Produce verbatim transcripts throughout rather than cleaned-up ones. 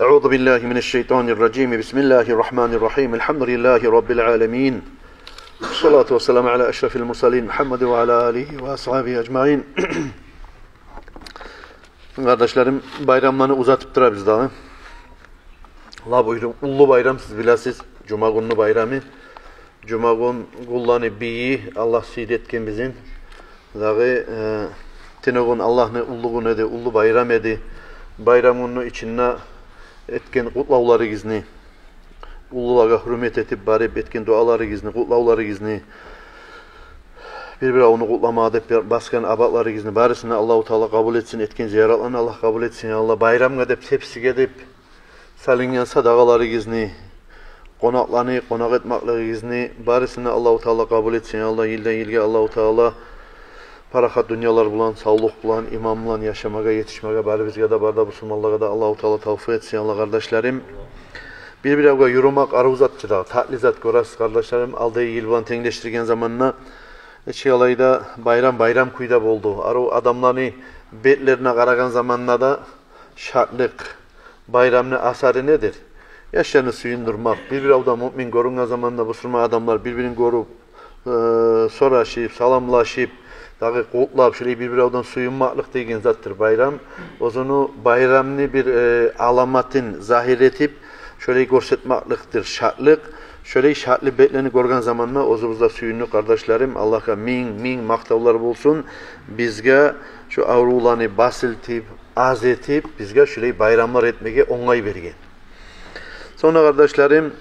أعوذ بالله من الشيطان الرجيم. بسم الله الرحمن الرحيم. الحمد لله رب العالمين. والصلاة والسلام على أشرف المرسلين محمد وعلى آله وأصحابه أجمعين. Къардашларым, байрамланы узатып турабыз дагъы. Лап уьйрен-, уллу байрам, сиз билесиз, жума гюнню байрамы. Жума гюн къулланы бийи, Аллагь сыйлы этген бизин. Дагъы, э, тюнегюн Аллагьны уллу гюню эди, уллу байрам эди. Байрам гюнню ичинде этген къутлавларыгъызны, уллулагъа гьюрмет этип барып этген дуаларыгъызны, къутлавларыгъызны, бир-биревню къутламагъа деп басгъан абатларыгъызны барысын да Аллагьу Таала къабул этсин, этген зияратланы Аллагь къабул этсин, я Аллагь. Байрамгъа деп, тепсиге деп салынгъан садагъаларыгъызны, къонакъланы къонакъ этмакълыгъыгъызны барысын да Аллагьу Таала къабул этсин, я Аллагь. Йылдан йылгъа Аллагьу Таала парахат дюньялар булан, савлукъ булан, иман булан яшамагъа, етишмеге барыбызгъа да, бары да бусурманлагъа да Аллагьу Таала тавфикъ этсин, я Аллагь, къардашларым. Бир-биревге юрюмек арив зат чы дагъы, татли зат, гёресиз, къардашларым, алдагъы йыл булан тенглешдирген заманда, нечик алай да, байрам байрам кюйде болду. Арив адамланы бетлерине къарагъан заманда да шатлыкъ, байрамны асары недир? Яшланы сююндюрмек, бир-биревде муъмин гёрюнген заманда бусурман адамлар бир-бирин гёрюп, э, сорашып, саламлашып, дагъы къутлап, шолай бир-биревден сююнмеклик деген затдыр байрам. Оьзюню, байрамны бир, э, аламатын загьир этип, шолай гёрсетмекликдир шатлыкъ. Шолай шатлы бетлени гёрген заманда оьзюбюз де сююндюк, къардашларым. Аллагьгъа минг, минг макътавлар болсун. Бизге шо аврувланы басылтып, аз этип, бизге шолай байрамлар этмеге онгай берген. Сонг да, къардашларым,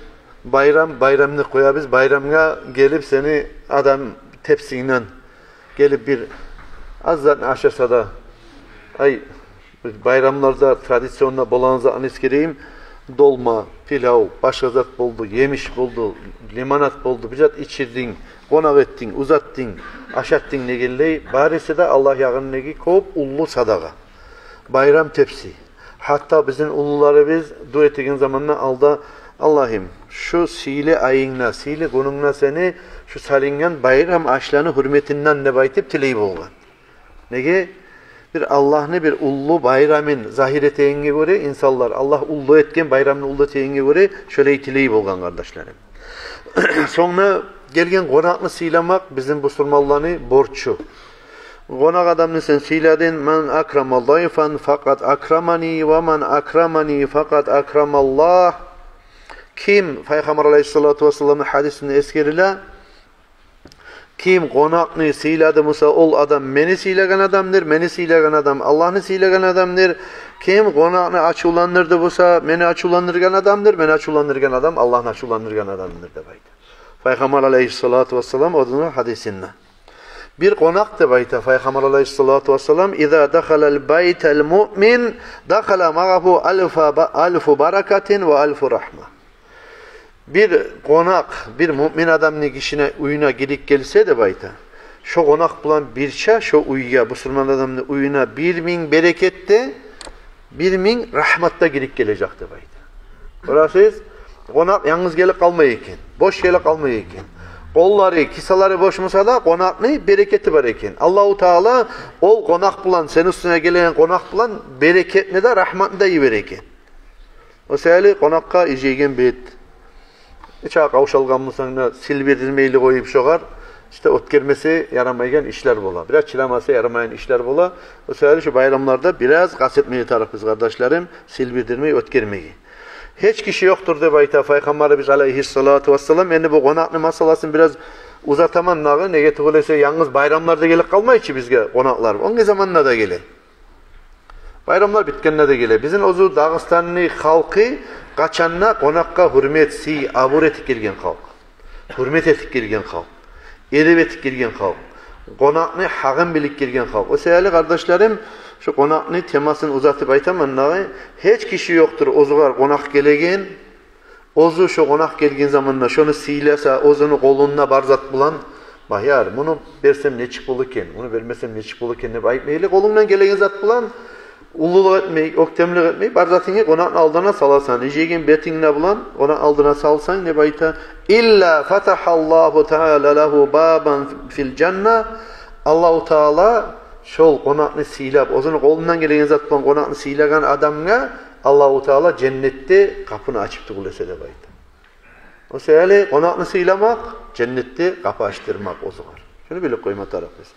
байрам, байрам деп къоябыз. Байрамгъа гелип, сени адам тепсингден гелип бир аз затны ашаса да, ай, байрамларда традиционно болгъан затны эсгерейим: долма, пилав, башгъа зат болду, емиш болду, лимонад болду, бир зат ичирдинг, къонакъ этдинг, узатдынг, ашатдынг дегенлей, барысы да Аллагь ягъындагъы кёп уллу садагъа. Байрам тепси. Гьатта бизин уллуларыбыз дуа этеген заманда алда: «Аллагьым, шу сыйлы айынгда, сыйлы гюнюнгде сени шу салынгъан байрам ашланы гьюрметинден», — деп айтып тилей болгъан. Неге? Бир Аллагьны бир уллу байрамын загьир этегенге гёре инсанлар, Аллагь уллу этген байрамны уллу этегенге гёре шолай тилей болгъан, къардашларым. Сонг да гелген къонакъны сыйламакъ бизин бусурманланы борчу. Къонакъ адамны сен сыйладынг: «Ман акрама дайфан факъад акрамани, ва ман акрамани факъад акрамаллагь». Ким, Пайхаммар алайгьиссалату вассаламны гьадисинде эсгериле: «Ким къонакъны сыйлады буса, ол адам мени сыйлагъан адамдыр, мени сыйлагъан адам Аллагьны сыйлагъан адамдыр. Ким къонакъны ачувландырды буса, мени ачувландыргъан адамдыр, мени ачувландыргъан адам Аллагьны ачувландыргъан адамдыр», — деп айта Пайхаммар алайгьиссалату вассалам оьзюню гьадисинде. Бир къонакъ, деп айта Пайхаммар алайгьиссалату вассалам: «Иза дахалал байтал муъмин, дахала магъагьу альфа ба-, альфу баракатин ва альфу рахма». Бир къонакъ бир муъмин адамны, гишини уьюне гирип гелсе, деп айта, шо къонакъ булан бирче шо уьйге, бусурман адамны уьюне бир минг берекет де, бир минг рагьмат да гирип гележек, деп айта. Гёресиз, къонакъ янгыз гелип къалмай экен, бош гелип къалмай экен. Къоллары, кисалары бош буса да, къонакъны берекети бар экен. Аллагьу Таала ол къонакъ булан, сени уьстюнге гелеген къонакъ булан берекетни де, рагьматны да йибере экен. О саялы къонакъгъа иржайгъан бет, нечакъы къавшалгъан бусанг да, сил билдирмейли къоюп шогъар, ишде, оьтгермесе ярамайгъан ишлер бола. Бираз чыдамаса ярамайгъан ишлер бола. О саялы шу байрамларда бираз къаст этмеге тарыкъбыз, къардашларым, сил билдирмей оьтгермеге. Гьеч гиши ёкъдур, деп айта Пайхаммарыбыз алайгьиссалату вассалам. Энди бу къонакъны масъаласын бираз узатаман дагъы. Неге тюгюл эсе, янгыз байрамларда гелип къалмай чы бизге къонакълар. Оьнге заманда да геле. Байрамлар битгенде де геле. Бизин оьзю Дагъыстанны халкъы къачан да къонакъгъа гьюрмет, сый, абур этип гелген халкъ. Гьюрмет этип гелген халкъ. Эдеп этип гелген халкъ. Къонакъны гьакъын билип гелген халкъ. О саялы, къардашларым, шу къонакъны темасын узатып айтаман дагъы. Гьеч гиши ёкъдур оьзюгер къонакъ гелеген, оьзю шо къонакъ гелген заманда шону сыйласа, оьзюню къолунда бар зат булан, «Багьар, муну берсем нечик бола экен, муну бермесем нечик бола экен», — деп айтмайлы, къолунгдан гелеген зат булан, уллулукъ этмей, оьктемлик этмей, бар затынгны къонакъны алдына саласан, иржайгъан бетинг де булан къонакъны алдына салсанг, деп айта, «илла фатагьаллагьу таала лагьу бабан фил жанна», Аллагьу Таала шол къонакъны сыйлап, оьзюню къолундан гелеген зат булан къонакъны сыйлагъан адамгъа Аллагьу Таала женнетде къапуну ачып тюгюл эсе деп айта. О саялы къонакъны сыйламакъ — женнетде къапу ачдырмакъ оьзюгер. Шуну билип къойма тарыкъбыз.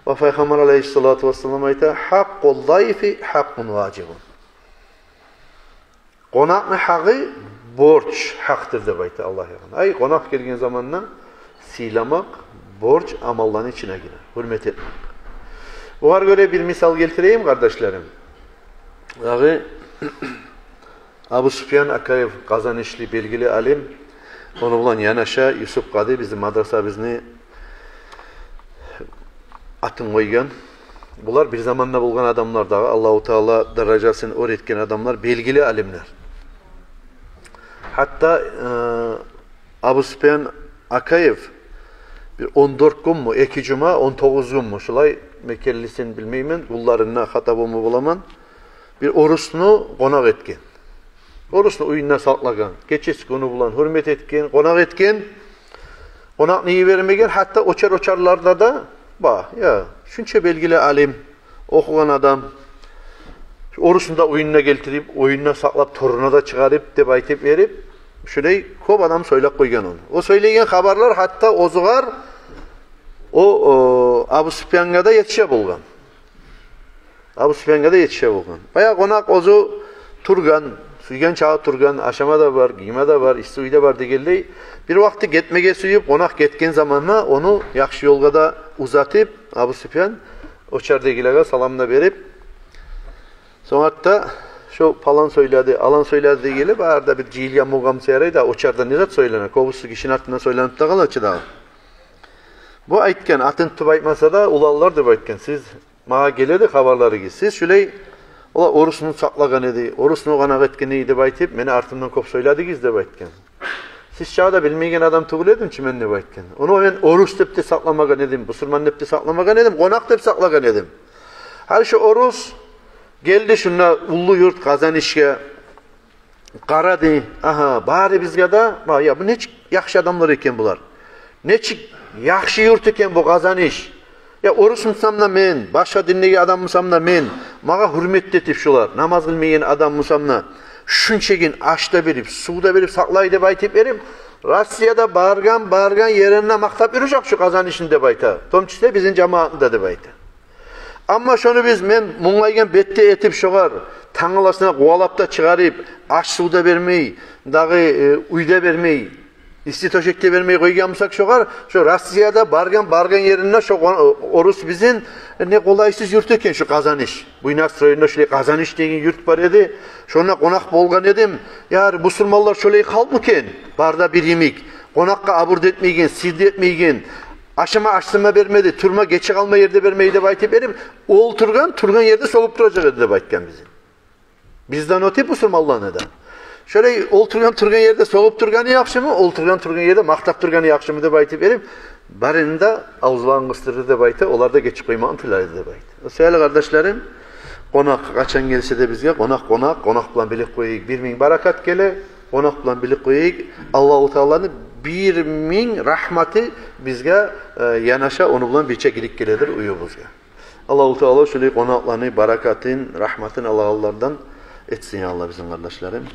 Ва Пайхаммар алайгьиссалату вассалам айта: «Хьакъкъу ззайфи хьакъкъун важибун». Къонакъны гьакъы борч, гьакъдыр деп айта Аллагь ягъына. Ай, къонакъ гелген заманда сыйламакъ борч амалланы ичине гире, гьюрмет этмек. Огъар гёре бир мисал гелтирейим, къардашларым. Дагъы Абусупиян Акаев, къазанышлы белгили алим, ону булан янаша Юсуп къади, бизин мадрасабызны атын къойгъан. Булар бир заманда болгъан адамлар дагъы, Аллагьу Таала даражасын оьр этген адамлар, белгили алимлер. Гьатта, э, Абусупиян Акаев бир он дёрт гюнмю, эки жума, он тогъуз гюнмю, шулай ме келлисин билмеймен, гюнлерин де хата болма боламан, бир орусну къонакъ этген. Орусну уьюнде сакълагъан, гечеси-гюню булан гьюрмет этген, къонакъ этген. Къонакъны йибермеген, гьатта очар-очарларда да, ба, я, шунча белгили алим, охугъан адам, орусну да уьюнде гелтирип, уьюнде сакълап, торуна да чыгъарып деп айтып берип, шулай кёп адам сёйлеп къойгъан ону. О сёйлеген хабарлар гьатта оьзюгер, о, о, Абусупиянгъа да етише болгъан. Абусупиянгъа да етише болгъан. Баягъы къонакъ оьзю тургъан, сюйген чагъы тургъан, ашама да бар, гийме де бар, исси уьй де бар дегенлей. Бир вакъти гетмеге сююп, къонакъ гетген заманда ону яхшы ёлгъа да узатып, Абусупиян очардагъылагъа салам да берип, сонг гьатта шо палан сёйледи, алан сёйледи дегенлей, бары да бир жыйылгъан болгъан буса ярай да, очарда не зат сёйлене, кёбюсю гишини артындан сёйленип де къала чы дагъы. Бу айтгъан, атын тутуп айтмаса да, уланлар деп айтгъан, сиз, магъа геледи хабарларыгъыз, сиз шулай, ола орусну сакълагъан эди, орусну къонакъ этген эди деп айтып, мени артымдан кёп сёйледигиз деп айтгъан. Сиз чагъы да билмейген адам тюгюл эдим чи мен деп айтгъан. Ону мен орус деп де сакъламагъан эдим, бусурман деп де сакъламагъан эдим, къонакъ деп сакълагъан эдим. Гьали шо орус гелди шунда уллу юрт Къазанышгъа, къарады, агьа, бары бизге де, ба, я, бу нечик яхшы адамлар экен булар. Нечик яхшы юрт экен бу Къазаныш. Я, орус бусам да мен, башгъа диндеги адам бусам да мен, магъа гьюрмет этип шулар, намаз къылмайгъан адам бусам да, шунчагъын аш да берип, сув да берип сакълай деп айтып берип, Россияда баргъан, баргъан еринде макътап юрюжек шу Къазанышны деп айта. В том числе бизин жамаатны да деп айта. Амма шону биз, мен мунглайгъан бетде этип шогъар, тангаласына къувалап да чыгъарып, аш-сув да бермей, дагъы, э, уьй де бермей, исси тёшек де бермей къойгъан бусакъ шогъар, шо Россияда баргъан, баргъан еринде шо къо-, орус бизин, э, не къолайсыз юрт экен шо Къазаныш. Буйнакск районунда шолай Къазаныш деген юрт бар эди. Шонда къонакъ болгъан эдим. Я, бусурманлар шолай халкъмы экен? Бары да бир йимик. Къонакъгъа абур да этмейген, сый да этмейген. Ашама аш-сув бермеди, турма гече къалма ер де бермей деп айтып берип, олтургъан, тургъан ерде согъуп туражакъ эди деп айтгъан бизин. Бизден оьтюп бусурманланы да. Шолай олтургъан, тургъан ерде согъуп тургъаны яхшымы, олтургъан, тургъан ерде макътап тургъаны яхшымы деп айтып берип, барын да авзуларын къысдырды деп айта, олар да гечип къоймакъны тиледи деп айта. О саялы, къардашларым, къонакъ къачан гелсе де бизге, къонакъ къонакъ, къонакъ булан билип къояйыкъ, бир минг баракат геле, къонакъ булан билип къояйыкъ, Аллагьу Тааланы бир минг рагьматы бизге, э, янаша, ону булан бирче гирип геледир уьюбюзге. Аллагьу Таала шулай къонакъланы баракатын, рагьматын алагъанлардан этсин, я Аллагь, бизин къардашларым.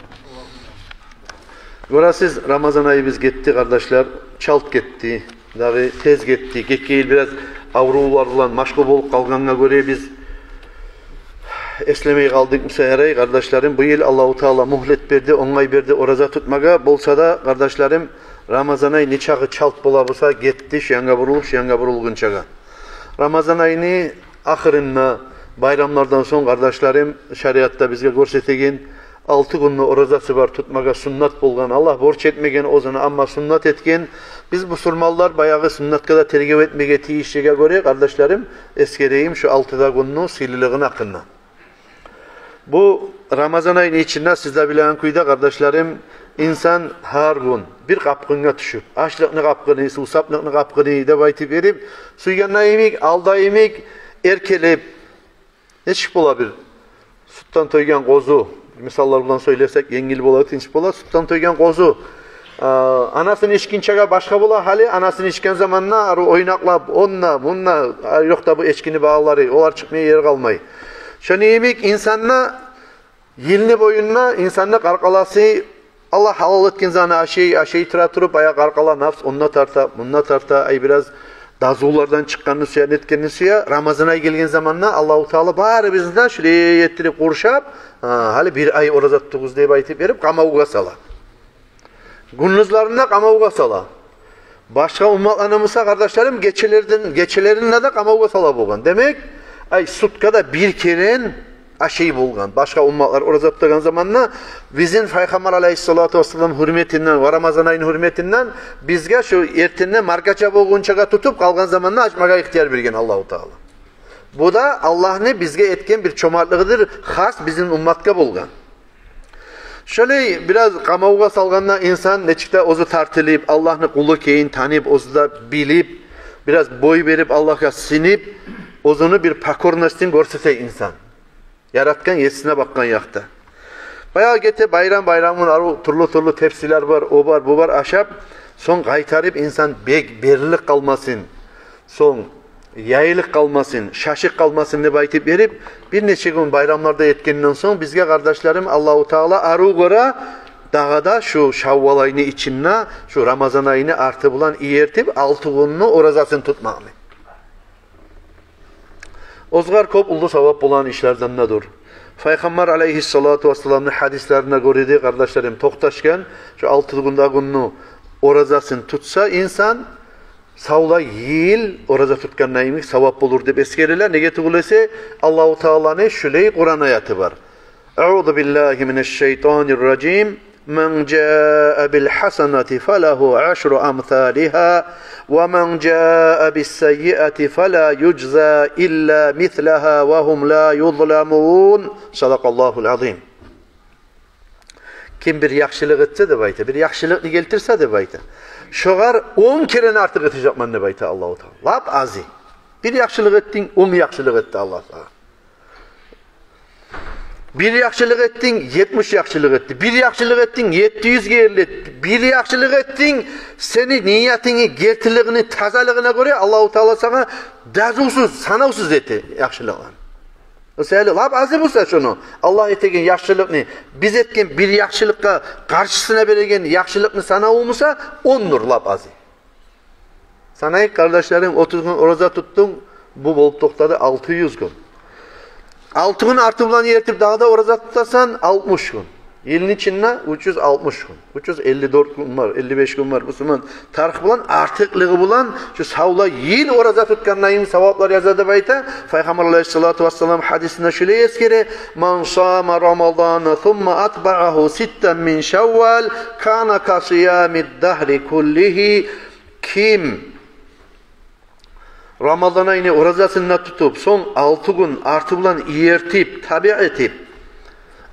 Гёресиз, Рамазан айыбыз гетди, къардашлар, чалт гетди, дагъы тез гетди. Гетген йыл бираз аврувлар булан машгъул болуп къалгъангъа гёре биз эслемей къалдыкъ буса ярай, къардашларым. Бу йыл Аллагьу Таала мюгьлет берди, онгай берди ораза тутмагъа. Болса да, къардашларым, Рамазан ай нечакъы чалт бола буса, гетди, шу янгъа бурулуп, шу янгъа бурулгъунчагъа. Рамазан айны ахырында, байрамлардан сонг, къардашларым, шариатда бизге гёрсетеген алты гюнню оразасы бар, тутмагъа суннат болгъан. Аллагь борч этмеген оьзюне, амма суннат этген. Биз, бусурманлар, баягъы суннатгъа да тергев этмеге тийишлиге гёре, къардашларым, эсгерейим шу алты да гюнню сыйлылыгъыны гьакъында. Бу Рамазан айны ичинде, сиз де билеген кюйде, къардашларым, инсан гьар гюн бир къапгъынгъа тюшюп, ашлыкъны къапгъыны, сувсаплыкъны къапгъыны деп айтып берип, сюйгенде йимик, алда йимик, эркелеп, нечик бола бир сютден тойгъан къозу, мисаллар булан сёйлесек, енгил бола, тынч бола, сютден тойгъан къозу, а, анасын ичгинчеге башгъа бола гьали, анасын ичген заманда арив ойнакълап, онда, мунда, а, ёкъ да бу эчкини балалары, олар чыкъмай ер къалмай. Шону йимик инсан да Йылны боюнда инсанны къаркъарасы, Аллагь гьалал этген затны ашай, ашай тура туруп, ая къаркъара, напс онда тарта, мунда тарта, ай бираз дазулардан чыкъгъанны сюе, нетгенни сюе. Рамазан ай гелген заманда Аллагьу Таала барыбызны да шулай этдирип къуршап, гьа, гьали бир ай ораза тутугъуз деп айтып берип, къамавгъа сала. Гюндюзлерин де къамавгъа сала. Башгъа умматланы буса, къардашларым, гечелерден, гечелерин де къамавгъа сала болгъан. Демек, ай суткада бир керен ашай болгъан. Башгъа умматлар ораза тутагъан заманда бизин Пайхаммар алайгьиссалату вассалам гьюрметинден ва Рамазан айны гьюрметинден бизге шу эртенден маркача болгъунчагъа тутуп, къалгъан заманда ачмагъа ихтияр берген Аллагьу Таала. Бу да Аллагьны бизге этген бир чомартлыгъыдыр, хас бизин умматгъа болгъан. Шолай бираз къамавгъа салгъанда инсан нечик де оьзю тартылып, Аллагьны къулу экенин танып, оьзю де билип, бираз бой берип, Аллагьгъа синип, оьзюню бир покорностин гёрсете инсан. Яратгъан Есине бакъгъан якъда. Баягъы гете байрам, байрамын арив тюрлю-тюрлю тепсилер бар, о бар, бу бар, ашап, сонг къайтарып инсан бек берилип къалмасын, сонг яйылып къалмасын, шашып къалмасын деп айтып берип, бир нече гюн байрамлар да этгенден сонг, бизге, къардашларым, Аллагьу Таала арив гёре дагъы да шу Шаввал айны ичинде, шу Рамазан айны арты булан иертип, алты гюнню оразасын тутмакъны. Огъар кёп уллу савап болгъан ишлерден де дюр. Пайхаммар алайгьиссалату вассаламны гьадислерине гёре де, къардашларым, токъташгъан, шу алты гюн де гюнню оразасын тутса инсан, савлай йыл ораза тутгъан йимик савап болур деп эсгериле. Неге тюгюл эсе, Аллагьу Тааланы шулай Къуран аяты бар: «Аузу биллагьи минаш-шайтанир-ражим. Ман жаа бил-хасанати фалагьу ашру амсалигьа, ва ман жаа бис-саййиати фала южза илла мислагьа ва гьум ла юзламун». Садакъаллагьул азим. Ким бир яхшылыкъ этсе деп айта, бир яхшылыкъны гелтирсе деп айта, шогъар он керен артыкъ этежекмен деп айта Аллагьу Таала. Лап азы. Бир яхшылыкъ этдинг, он яхшылыкъ этди Аллагь сагъа. Бир яхшылыкъ этдинг, етмиш яхшылыкъ этди. Бир яхшылыкъ этдинг, етти юзге эрлетди. Бир яхшылыкъ этдинг, сени ниятынгны гертилигине, тазалыгъына гёре Аллагьу Таала сагъа дазусуз, санавсуз эте яхшылыкъланы. О саялы лап азы буса шону, Аллагь этеген яхшылыкъны, биз этген бир яхшылыкъгъа къаршысына береген яхшылыкъны санаву буса, ондур лап азы. Санайыкъ, къардашларым, отуз гюн ораза тутдунг, бу болуп токътады алты юз гюн. Алты гюн арты булан эртип дагъы да ораза тутасан, алтмыш гюн. Йылны ичинде уьч юз алтмыш гюн. Уьч юз элли дёрт гюн бар, элли беш гюн бар. Бусурман тарих булан, артыкълыгъы булан, шу савлай йыл ораза тутгъан йимик саваплар яза деп айта. Пайхаммар алайгьиссалату вассалам гьадисинде шулай эсгере: «Ман сама Рамадана сумма атбаагьу ситтан мин Шаввал, кана ка сиямид-дагьри куллигьи». Ким Рамазан айны оразасын да тутуп, сонг алты гюн арты булан иертип, табиъ этип,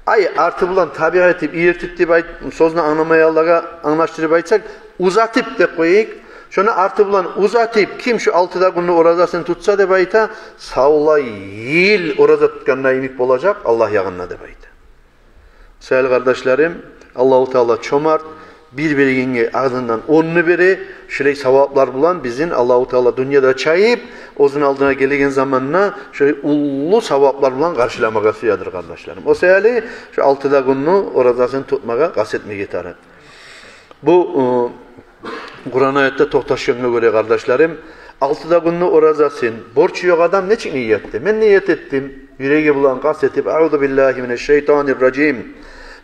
ай, арты булан табиъ этип, иертип деп айт, сёзню англамайгъанлагъа англашдырып айтсакъ, узатып деп къояйыкъ. Шону арты булан узатып, ким шу алты да гюнню оразасын тутса деп айта, савлай йыл ораза тутгъан йимик болажакъ Аллагь ягъында деп айта. Саялы, къардашларым, Аллагьу Таала чомарт, бир бергенге артындан онну бере. Шулай саваплар булан бизин Аллагьу Таала дюньяда чайып, оьзюню алдына гелеген заманда шулай уллу саваплар булан къаршыламагъа сюедир, къардашларым. О саялы шу алты да гюнню оразасын тутмагъа къаст этмеге тарыкъ. Бу, э, Къуран аятда токъташгъангъа гёре, къардашларым, алты да гюнню оразасын борчу ёкъ адам нечик ният эте? Мен ният этдим, юреги булан къаст этип, «Аузу биллагьи минаш-шайтанир-ражим.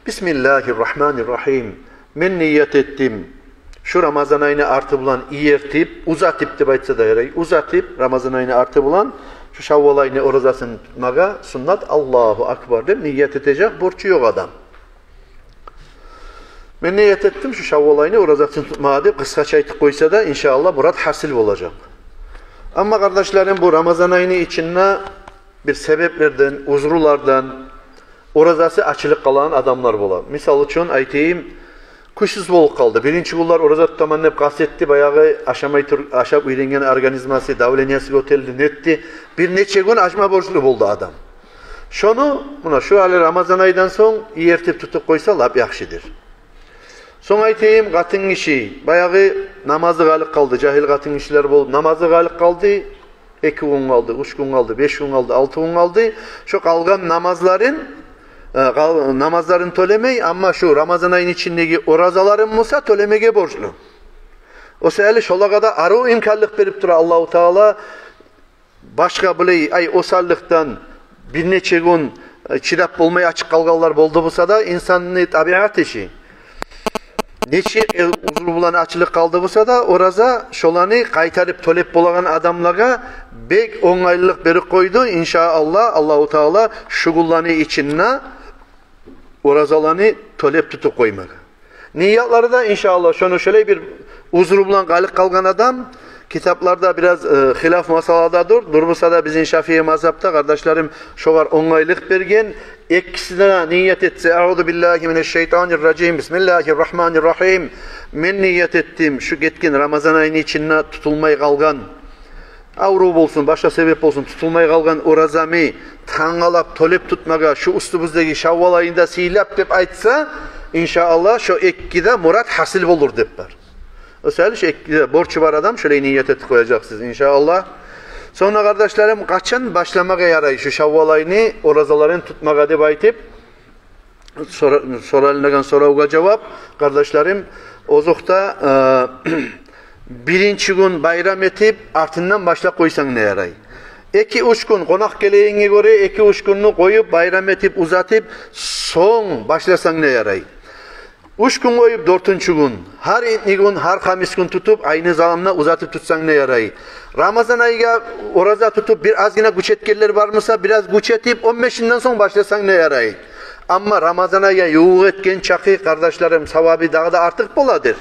Бисмиллагьир-рагьманир-рагьим. Мен ният этдим шу Рамазан айны арты булан иертип, узатып деп айтса да ярай, узатып, Рамазан айны арты булан шу Шаввал айны оразасын тутмагъа, суннат, Аллагьу акбар», — деп ният этежек борчу ёкъ адам. «Мен ният этдим шу Шаввал айны оразасын тутмагъа», — деп къысгъача айтып къойса да, иншааллагь, мурат гьасил болажакъ. Амма, къардашларым, бу Рамазан айны ичинде бир себеплерден, узрулардан оразасы ачылып къалагъан адамлар бола. Мисал учун айтайым, кюйсюз болуп къалды. Биринчи гюнлер ораза тутаман деп къаст этди, баягъы ашамай тур-, ашап уьйренген организмасы, давлениясы гётерилди, нетди. Бир нече гюн ачма борчлу болду адам. Шону, муна шу гьали Рамазан айдан сонг иертип тутуп къойса, лап яхшыдыр. Сонг айтайым, къатын гиши, баягъы намазы къалып къалды, жагьил къатын гишилер болуп, намазы къалып къалды, эки гюн къалды, уьч гюн къалды, беш гюн къалды, алты гюн къалды. Шо къалгъан намазларын э, къал-, намазларын тёлемей, амма шу Рамазан айны ичиндеги оразаларын буса тёлемеге борчлу. О саялы шолагъа да арив имканлыкъ берип тура Аллагьу Таала. Башгъа булай, ай, осаллыкъдан бир нече гюн, э, чыдап болмай ачыкъ къалгъанлар болду буса да, инсанны табиат иши. Нече, э, узур булан ачылып къалды буса да ораза, шоланы къайтарып тёлеп болагъан адамлагъа бек онгайлылыкъ берип къойду. Иншааллагь, Аллагьу Таала шу гюнлени ичинде оразаланы тёлеп тутуп къоймагъа. Ниятлары да, иншааллагь, шону шолай бир узру булан къалып къалгъан адам, китапларда бираз, э, хилаф масъалада дюр. Дюр буса да бизин Шафии мазгьапда, къардашларым, шогъар онгайлыкъ берген. Экиси де ният этсе, «Аузу биллагьи минаш-шайтанир-ражим, бисмиллагьир-рагьманир-рагьим», мен ният этдим шу гетген Рамазан айны ичинде тутулмай къалгъан, аврув болсун, башгъа себеп болсун, тутулмай къалгъан оразамны тангалап тёлеп тутмагъа шу уьстюбюздеги Шаввал айында сыйлап деп айтса, иншааллагь, шо эки де мурат гьасил болур деп бар. О саялы шу эки де борчу бар адам шолай ният этип къояжакъсыз, иншааллагь. Сонг да, къардашларым, къачан башламагъа ярай шу Шаввал айны оразаларын тутмагъа деп айтып, сора-, соралынагъан соравгъа жавап, къардашларым, озокъда, э, биринчи гюн байрам этип, артындан башлап къойсанг да ярай. Эки-уьч гюн, къонакъ гелегенге гёре, эки-уьч гюнню къоюп, байрам этип, узатып, сонг башласанг да ярай. Уьч гюн къоюп, дёртюнчю гюн, гьар итни гюн, гьар хамис гюн тутуп, айны заманына узатып тутсанг да ярай. Рамазан айгъа ораза тутуп, бир азгъына гюч этгенлер бар буса, бираз гюч этип, он бешинден сонг башласанг да ярай. Амма Рамазан айгъа ювукъ этген чакъы, къардашларым, савабы дагъы да артыкъ боладыр.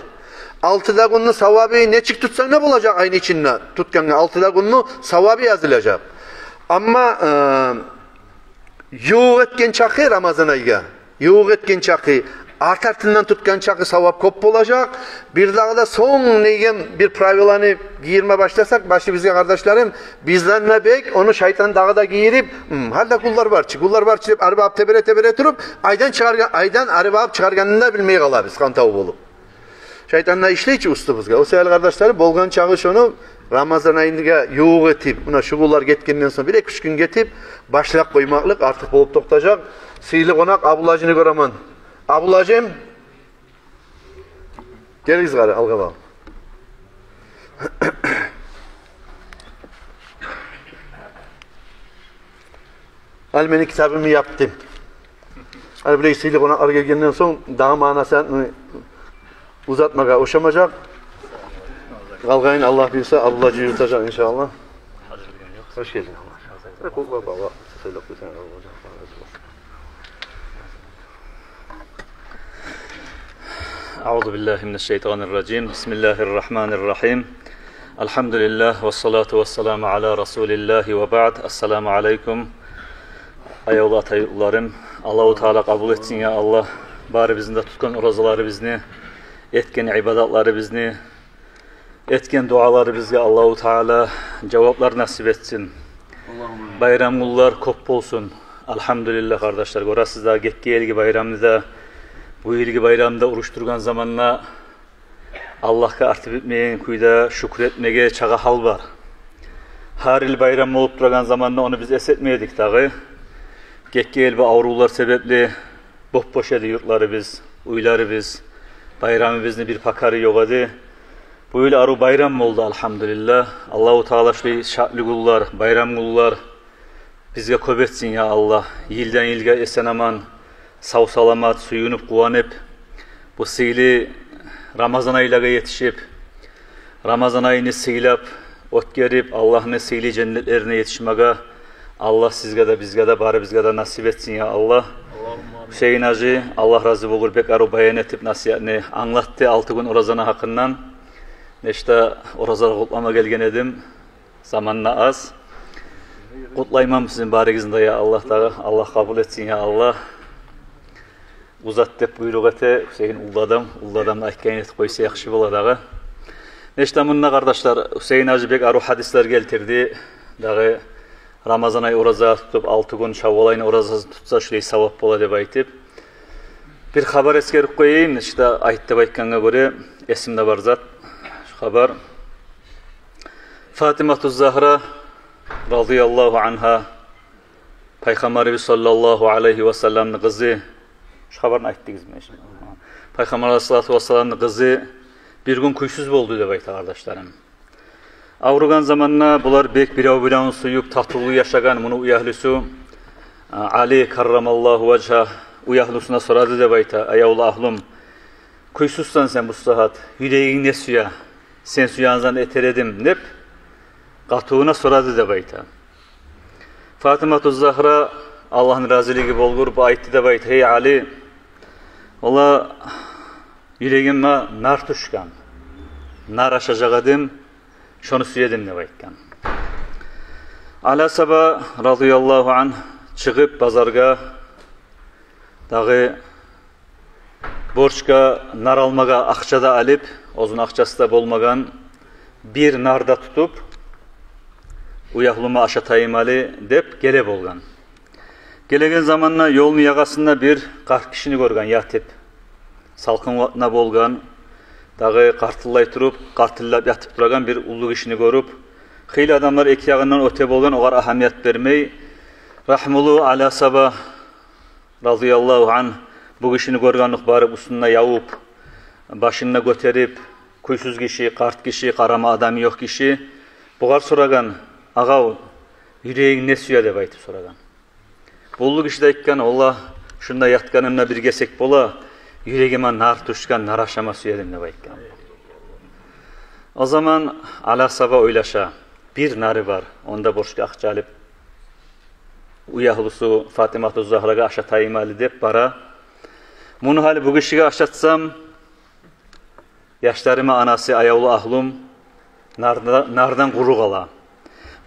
Алты да гюнню савабы нечик тутсанг да болажакъ айны ичинде. Тутгъангъа алты да гюнню савабы язылажакъ. Амма, э, ювукъ этген чакъы Рамазан айгъа, ювукъ этген чакъы, арт-артындан тутгъан чакъы савап кёп болажакъ. Бирдагъы да сонг деген бир правиланы гийирме башласакъ башыбызгъа, къардашларым, бизден де бек ону шайтан дагъы да гийирип, «Гьм, гьали де гюнлер бар чы, гюнлер бар чы» деп, арбагъып тебере-тебере туруп, айдан чыгъаргъан, айдан арбагъып чыгъаргъанын да билмей къалабыз, къантав болуп. Шайтан да ишлей чи уьстюбюзге. О саялы, къардашларым, болгъан чакъы шону Рамазан айына ювукъ этип, муна шу гюнлер гетгенден сонг, бир эки-уьч гюн гетип, башлап къоймакълыкъ артыкъ болуп токътажакъ. Сыйлы къонакъ Абулгьажини гёремен. Абулгьажим, гелигиз къара, алгъа багъып. Гьали мени китабымны япдым. Гьали булай сыйлы къонакълар гелгенден сонг, дагъы маънасыны узатмагъа ошамажакъ. Къалгъанын, Аллагь буюрса, Абдулла жыйылтажакъ, иншааллагь. Хош гелдинг. أعوذ بالله من الشيطان الرجيم. بسم الله الرحمن الرحيم. الحمد لله والصلاة والسلام على رسول الله وبعد. السلام عليكم. Аявлу ата-юртлуларым, Аллагьу Таала къабул этсин, я Аллагь, барыбызны да тутгъан оразаларыбызны, этген ибадатларыбызны, этген дуаларыбызгъа Аллагьу Таала жаваплар насип этсин. Аллагьумма амин. Байрам гюнлер кёп болсун. Альгьамдулиллагь, къардашлар, гёресиз дагъы, гетген йылгъы байрамны да, бу йылгъы байрамны да урушдургъан заманда Аллагьгъа артып битмейген кюйде шюкюр этмеге чагъы гьал бар. Гьар йыл байрам болуп турагъан заманда ону биз эс этмей эдик дагъы. Гетген йыл бу аврувлар себепли боп-бош эди юртларыбыз, уьйлерибиз, байрамыбызны бир пакары ёкъ эди. Бу йыл арив байрам болду, альгьамдулиллагь. Аллагьу Таала шулай шатлы гюнлер, байрам гюнлер бизге кёп этсин, я Аллагь. Йылдан йылгъа эсен-аман, сав-саламат, сююнюп, къуванып, бу сыйлы Рамазан айлагъа етишип, Рамазан айны сыйлап, оьтгерип, Аллагьны сыйлы женнетлерине етишмеге Аллагь сизге де, бизге де, барыбызгъа да насип этсин, я Аллагь. Аллагьумма амин. Гьюсейин гьажи, Аллагь рази болгъур, бек арив баян этип, насигьатны англатды алты гюн оразаны гьакъындан. Нечте ораза къутлама гелген эдим, заман да аз. Къутлайман сизин барыгъызны да, я Аллагь, дагъы Аллагь къабул этсин, я Аллагь. Узат деп буйрукъ эте Гьюсейин уллу адам. Уллу адам да айтгъанын этип къойса яхшы бола дагъы. Нечте мунда, къардашлар, Гьюсейин гьажи бек арив гьадислер гелтирди. Дагъы Рамазан ай ораза тутуп, алты гюн Шаввал айны оразасын тутса, шулай савап бола деп айтып. Бир хабар эсгерип къояйым, нечте айт деп айтгъангъа гёре, эсимде бар зат шу хабар. Фатимату Загьра, разияллагьу ангьа, Пайхаммарыбыз саллаллагьу алайгьи васалламны къызы, шу хабарны айтдыгъызмы? Пайхаммар алайгьиссалату вассаламны къызы бир гюн кюйсюз болду деп айта, къардашларым. Авругъан заманда булар бек бирев-биревню сююп, татывлу яшагъан муну уьягьлюсю, а, Али каррамаллагьу важгьагь уьягьлюсюне сорады деп айта: «Аявлу агьлюм, кюйсюзсен сен бу сагьат, юрегинг не сюе, сен сюегенни этер эдим», — деп, къатынына сорады деп айта. Фатимату Загьра, Аллагьны разилиги болгъур, бу айтды деп айта: «Гьей Али, валлагь, юрегиме нар тюшген, нар ашажакъ эдим, шону сюе эдим», — деп айтгъан. Али асгьаба разияллагьу ангь чыгъып базаргъа, дагъы борчгъа нар алмагъа акъча да алып, оьзюню акъчасы да болмагъан, бир нар да тутуп, «Уьягьлюме ашатайым гьали», — деп геле болгъан. Гелеген заманда ёлну ягъасында бир къарт гишини гёрген ятып. Салкъын ватна болгъан, дагъы къартыллай туруп, къартыллап ятып турагъан бир уллу гишини гёрюп, хыйлы адамлар эки ягъындан оьте болгъан, огъар агьамият бермей, рагьмулу Али асгьаба разияллагьу ангь бу гишини гёргенлик барып, уьстюне явуп, башын да гётерип, кюйсюз гиши, къарт гиши, къарама адамы ёкъ гиши, бугъар сорагъан: «Агъав, юрегинг не сюе?» — деп айтып сорагъан. Бу уллу гиши де айтгъан: «Валлагь, шунда ятгъанымда бир гесек бола, юрегиме нар тюшген, нар ашама сюе эдим», — деп айтгъан. О заман Али асгьаба ойлаша: «Бир нары бар, онда борчгъа акъча алып, уьягьлюсю Фатимату Загьрагъа ашатайым гьали», — деп бара. «Муну гьали бу гишиге ашатсам, яшларымны анасы, аявлу агьлюм, нарда-, нардан къуру къала.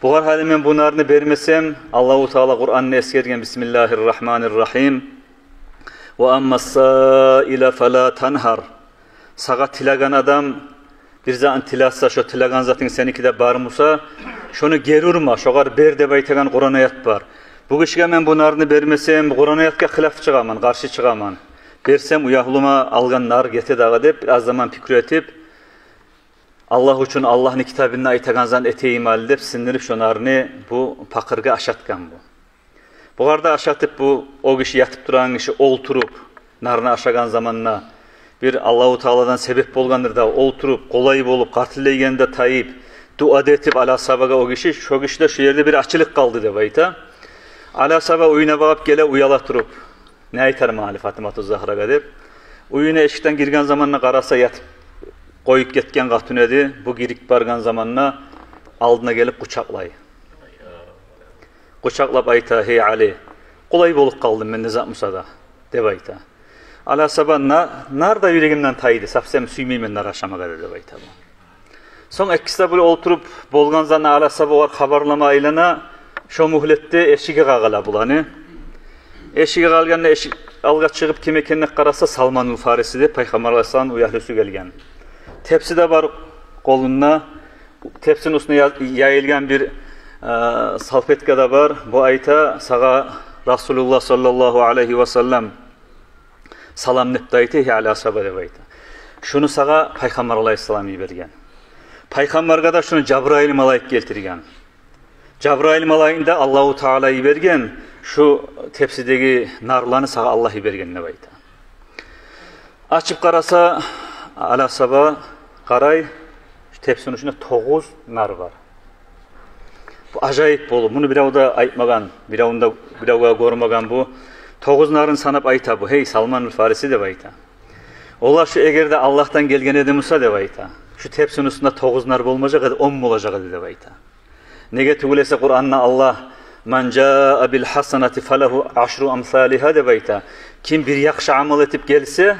Бугъар гьали мен бу нарны бермесем, Аллагьу Таала Къуранда эсгерген: Бисмиллагьир рагьманир рагьим. Ва аммас саила фала тангьар. Сагъа тилеген адам бир затны тилесе, шо тилеген затынг сеники де бар буса, шону гери урма, шогъар бер», — деп айтагъан Къуран аят бар. «Бу гишиге мен бу нарны бермесем, бу Къуран аятгъа хилаф чыгъаман, къаршы чыгъаман. Берсем, уьягьлюме алгъан нар гете дагъы», — деп, бир аз заман пикру этип, «Аллагь учун, Аллагьны китабында айтагъан затны этейим гьали», — деп, сындырып шо нарны бу пакъыргъа ашатгъан бу. Бугъар да ашатып, бу, о гиши, ятып турагъан гиши олтуруп, нарны ашагъан заманда, бир Аллагьу Тааладан себеп болгъандыр да, олтуруп, къолай болуп, къартыллайгъаны да тайып, дуа да этип Али асгьабагъа о гиши, шо гиши де шо ерде бир ачылып къалды деп айта. Али асгьаба уьюне багъып геле, уяла туруп: «Не айтарман гьали Фатимату Загьрагъа?» — деп. Уьюне эшикден гирген заманда къараса, ятып къоюп гетген къатын эди. Бу гирип баргъан заманда алдына гелип къучакълай. Къучакълап айта: «Гьей Али, къолай болуп къалдым мен, не зат буса да», — деп айта. Али асгьаба: «На-, нар да юрегимден тайды, совсем сюймеймен нар ашамагъа», — деп айта бу. Сонг экиси де булай олтуруп, болгъан затны Али асгьаба огъар хабарлама айлана, шо мюгьлетде эшиги къагъыла буланы. Эшиги къагъылгъанда, эшик алгъа чыгъып, ким экенине къараса, Салманул Фариси деп, Пайхаммар алайгьиссаламны уьягьлюсю гелген. Тепси де бар къолунда, тепсини уьстюне я-, яйылгъан бир, э, салфетка да бар. Бу айта: «Сагъа Расулуллагь саллаллагьу алайгьи ва саллам салам деп де айта, гьей Али асгьаба», — деп айта. «Шуну сагъа Пайхаммар алайгьиссалам йиберген. Пайхаммаргъа да шуну Жабрайыл малайик гелтирген. Жабрайыл малайикни де Аллагьу Таала йиберген, шу тепсидеги нарланы сагъа Аллагь йиберген», — деп айта. Ачып къараса, Али асгьаба къарай, шу тепсини ичинде тогъуз нар бар. Бу ажайып болуп, муну бирев де айтмагъан, биревню де, биревге гёрмеген бу. Тогъуз нарын санап айта бу: «Гьей, Салманул Фариси, — деп айта, — валлагь, шу эгер де Аллагьдан гелген эди буса, — деп айта, — шу тепсини уьстюнде тогъуз нар болмажакъ эди, он болажакъ эди», — деп айта. Неге тюгюл эсе, Къуранда Аллагь: «Ман жаа бил гьасанати фалагьу ашру амсалигьа», — деп айта. «Ким бир яхшы амал этип гелсе,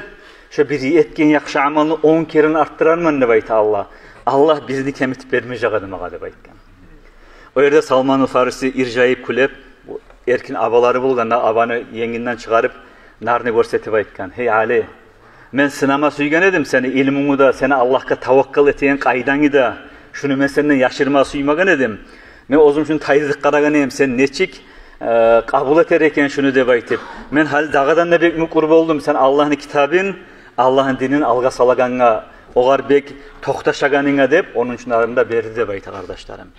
шо бир этген яхшы амалны он керен артдырарман», — деп айта Аллагь. «Аллагь бирни кемитип бермежек эди магъа», — деп айтгъан. О ерде Салманул Фариси иржайып кюлеп, эркин абалары болгъанда, абаны енгинден чыгъарып, нарны гёрсетип айтгъан: «Гьей Али, мен сынама сюйген эдим сени илмунгну да, сени Аллагьгъа таваккал этеген къайдангны да. Шуну мен сенден яшырма сюймеген эдим. Мен оьзюм шуну тайдырып къарагъан эдим, сен нечик, э, къабул этер экен шуну деп айтып. Мен гьали дагъыдан да бек мюкюр болдум сен Аллагьны китабын, Аллагьны динин алгъа салагъангъа, огъар бек токъташагъанынга», — деп, онунчу нарын да берди деп айта, къардашларым.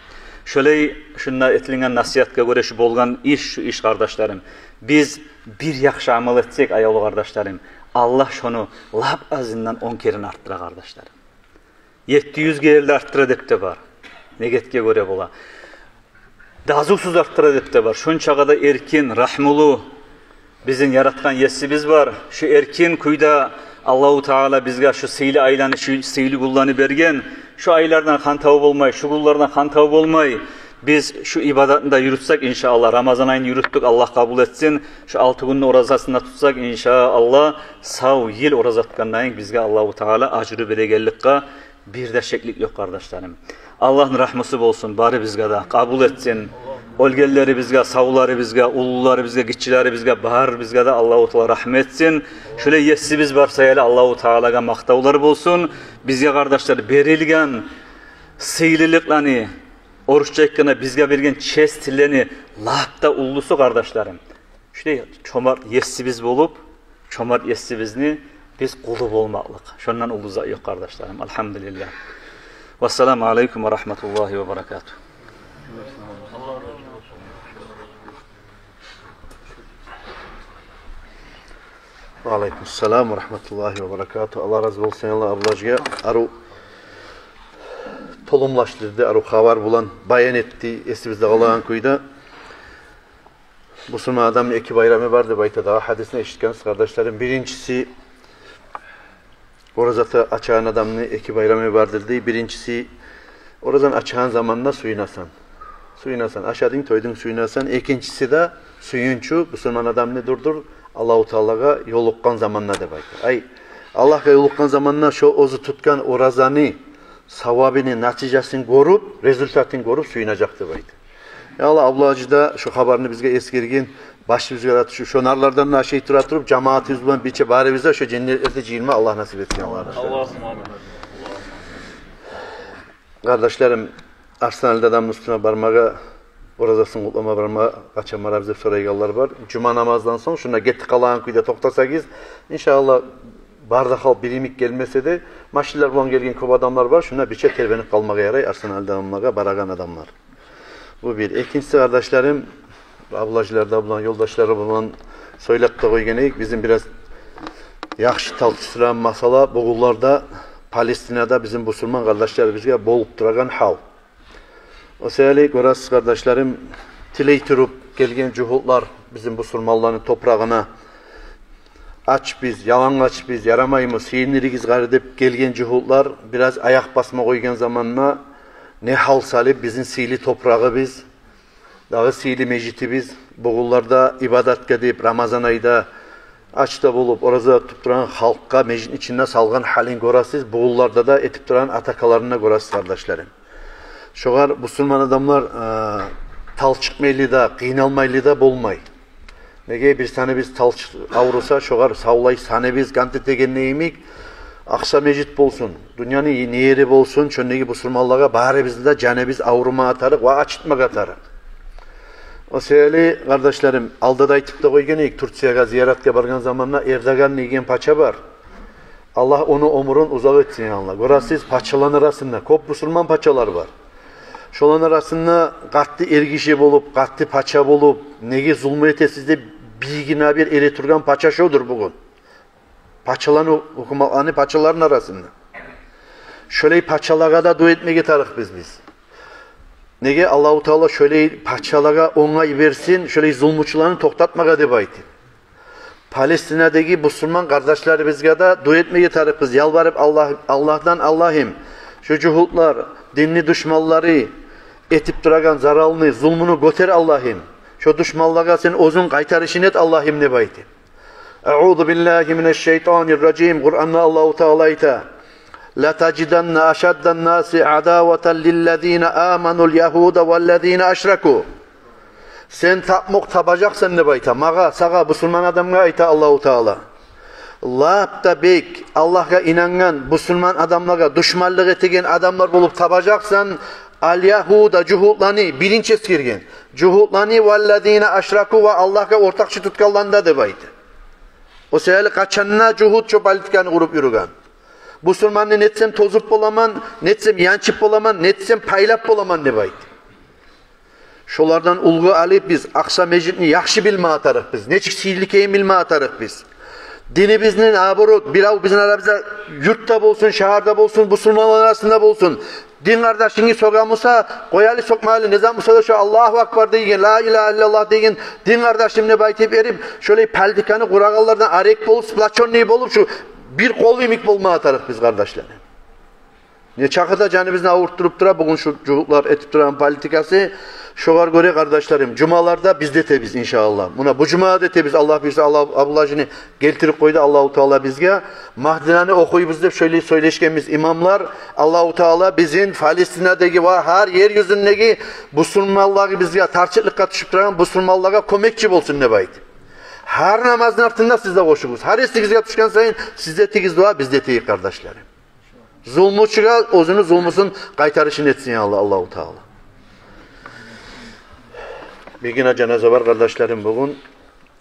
Шолай шунда этилинген насигьатгъа гёре шу болгъан иш, шу иш, къардашларым. Биз бир яхшы амал этсек, аявлу къардашларым, Аллагь шону лап азындан он керен артдыра, къардашларым. Етти юз керен де артдыра деп де бар. Негетге гёре бола. Дазусуз артдыра деп де бар. Шончагъа да эркин, рагьмулу бизин яратгъан Есибиз бар. Шу эркин кюйде Аллагьу Таала бизге шу сыйлы айланы, шу сыйлы гюнлени берген. Шу айлардан хантав болмай, шу гюнлерден хантав болмай, биз шу ибадатны да юрютсек, иншааллагь, Рамазан айын юрютдюк, Аллагь къабул этсин. Шу алты гюнню оразасын да тутсакъ, иншааллагь, сав йыл ораза тутгъандан бизге Аллагьу Таала ажру берегенликге бир де шеклик ёкъ, къардашларым. Аллагьны рагьмусу болсун барыбызгъа да, къабул этсин. Оьлгенлерибизге, савларыбызгъа, уллуларыбызгъа, гиччилерибизге, барыбызгъа да Аллагьу Таала рагьму этсин. Шулай Есибиз бар саялы Аллагьу Таалагъа макътавлар болсун. Бизге, къардашлар, берилген сыйлылыкъланы, орусча айтгъанда, бизге берген честь тиллени лап да уллусу, къардашларым, шулай чомарт Есибиз болуп, чомарт Есибизни биз къулу болмакълыкъ. Шондан уллу зат ёкъ, къардашларым. Альгьамдулиллагь. Вассаламу алейкум ва рагьматуллагьи ва баракатугь. Ва алейкум салам ва рагьматуллагьи ва баракатугь. Аллагь рази болсун, Аллагь, Абдулгьажиге арив толумлашдырды, арив хабар булан баян этди, эсибизде къалагъан кюйде. Бусурман адамны эки байрамы бар деп айта дагъы, гьадисни эшитгенсиз, къардашларым. Биринчиси, оразаны ачагъан адамны эки байрамы бардыр дей. Биринчиси, оразаны ачагъан заманда сююнесен. Сююнесен, ашадынг, тойдунг, сююнесен. Экинчиси де, сююнчю бусурман адамны дурдур, Аллагьу Таалагъа ёлукъгъан заманда деп айта. Ай, Аллагьгъа ёлукъгъан заманда шо оьзю тутгъан оразаны савабыны натижасын гёрюп, результатын гёрюп сююнежек деп айта. Я Аллагь, Абдулгьажи де шо хабарны бизге эсгерген, башыбызгъа да тюшюп, шо нарлардан да ашай тура туруп, жамаатыбыз булан бирче барыбыз да шо женнетлерде жыйылма Аллагь насип этсин, Аллагь. Аллагьумма амин. Къардашларым, Арсланали дадамны уьстюне бармагъа, оразасын къутлама бармагъа къачан барабыз деп сорайгъанлар бар. Жума намаздан сонг шунда гетип къалагъан кюйде токътасагъыз, иншааллагь, бары да халкъ бир йимик гелмесе де, машинлер булан гелген кёп адамлар бар. Шунда бирче тербенип къалмагъа ярай Арсланали дадамлагъа барагъан адамлар. Бу бир. Экинчиси, къардашларым, Абдулгьажи де булан, ёлдашлары булан сёйлеп де къойгъан эдик. Бизин бираз яхшы талкъышдырагъан масъала, бугюнлерде Палестинада бизин бусурман къардашларыбызгъа болуп турагъан гьал. О саялы гёресиз, къардашларым, тилей туруп гелген жугьутлар бизин бусурманланы топурагъына, ачбыз, ялангач биз, ярамаймыз, сыйындырыгъыз гьари деп гелген жугьутлар бираз аякъ басма къойгъан заманда, не гьал салып бизин сыйлы топурагъыбыз, дагъы сыйлы межитибиз, бугюнлерде ибадатгъа деп, Рамазан айда ач да болуп, ораза да тутуп турагъан халкъгъа межитни ичинде салгъан гьалын гёресиз, бугюнлерде де этип турагъан атакаларын да гёресиз, къардашларым. Шогъар бусурман адамлар, э, талчыкъмайлы да, къыйналмайлы да болмай. Неге, бир саныбыз талчыкъ авруса, шогъар савлай саныбыз къант этеген йимик, Акъса межит болсун, дюньяны не ери болсун, шондагъы бусурманлагъа барыбызны да жаныбыз аврума тарыкъ ва ачытмагъа тарыкъ. О саялы, къардашларым, алда да айтып да къойгъан эдик, Турциягъа зияратгъа баргъан заманда Эрдоган деген пача бар. Аллагь ону оьмюрюн узакъ этсин, я Аллагь. Гёресиз, пачаланы арасында кёп бусурман пачалар бар. Шоланы арасында къатты эргиши болуп, къатты пача болуп, неге зулму этесиз деп, бийигине бир эретургъан пача шодур бугюн. Пачаланы, гьукуматланы пачаларыны арасында. Шолай пачалагъа да дуа этмеге тарыкъбыз биз. Неге, Аллагьу Таала шолай пачалагъа онгай берсин, шолай зулмучуланы токътатмагъа деп айтып. Палестинадагъы бусурман къардашларыбызгъа да дуа этмеге тарыкъбыз, ялбарып Аллагь, Аллагьдан: «Аллагьым, шо жугьутлар, динни душманлары этип турагъан заралны, зулмуну гётер, Аллагьым. Шо душманлагъа сен оьзюнг къайтарышын эт, Аллагьым», — деп айтып. Аъузу биллагьи минаш шайтанир ражим. Къуранда Аллагьу Таала айта: «Латажиданна ашадданнаси адаватан лиллазина аманул ягьуда валлазина ашраку». Сен тапмакъ табажакъсан деп айта. Магъа, сагъа, бусурман адамгъа айта Аллагьу Таала. Лап да бек Аллагьгъа инангъан, бусурман адамлагъа душманлыкъ этеген адамлар болуп табажакъсан. Ал-ягьуда, жугьутланы, биринчи эсгерген. Жугьутланы, валлазина ашраку, ва Аллагьгъа ортакъчы тутгъанланы да деп айта. О саялы къачан да жугьут шо политиканы къуруп юрюген. Бусурманны нетсем тозуп боламан, нетсем янчып боламан, нетсем пайлап боламан деп айта. Шолардан уьлгю алып, биз Акъса межитни яхшы билме тарыкъбыз, нечик сыйлы экенин билме тарыкъбыз. Динибизни, наоборот, бирев бизин арабызда, юртда болсун, шагьарда болсун, бусурманлар арасында болсун, дин къардашынгны сёгеген буса, къояли сёкмейли, не заман буса да шо «Аллагьу акбар» деген, «Ла илагьа иллаллагь» деген дин къардашым деп айтып берип, шолай политиканы къурагъанлардан арек болуп, сплочённый болуп, шу бир къол йимик болма тарыкъбыз, къардашлар. Не чакъы да жаныбызны авуртдуруп тура бугюн шу жугьутлар этип турагъан политикасы. Шогъар гёре, къардашларым, жумаларда биз де этебиз, иншааллагь. Муна бу жума да этебиз, Аллагь буюрса. Аллагь, Абдулгьажини гелтирип къойду Аллагьу Таала бизге. Магьдинаны охуйбуз деп шолай сёйлешгенбиз имамлар. Аллагьу Таала бизин Палестинадагъы ва гьар ер юзюндеги бусурманлагъа, бизге тарчыкълыкъгъа тюшюп турагъан бусурманлагъа кёмекчи болсун деп айтып. Гьар намазны артында сиз де къошугъуз. Гьар эсигизге тюшген сайын сиз де этигиз дуа, биз де этейик, къардашларым. Зулмучугъа оьзюню зулмусун къайтарышын этсин, я Аллагь, Аллагьу Таала. Биргине жаназа бар, къардашларым, бугюн.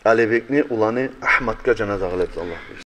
Алибекни уланы Агьматгъа жаназа къылабыз, Аллагь буюрса.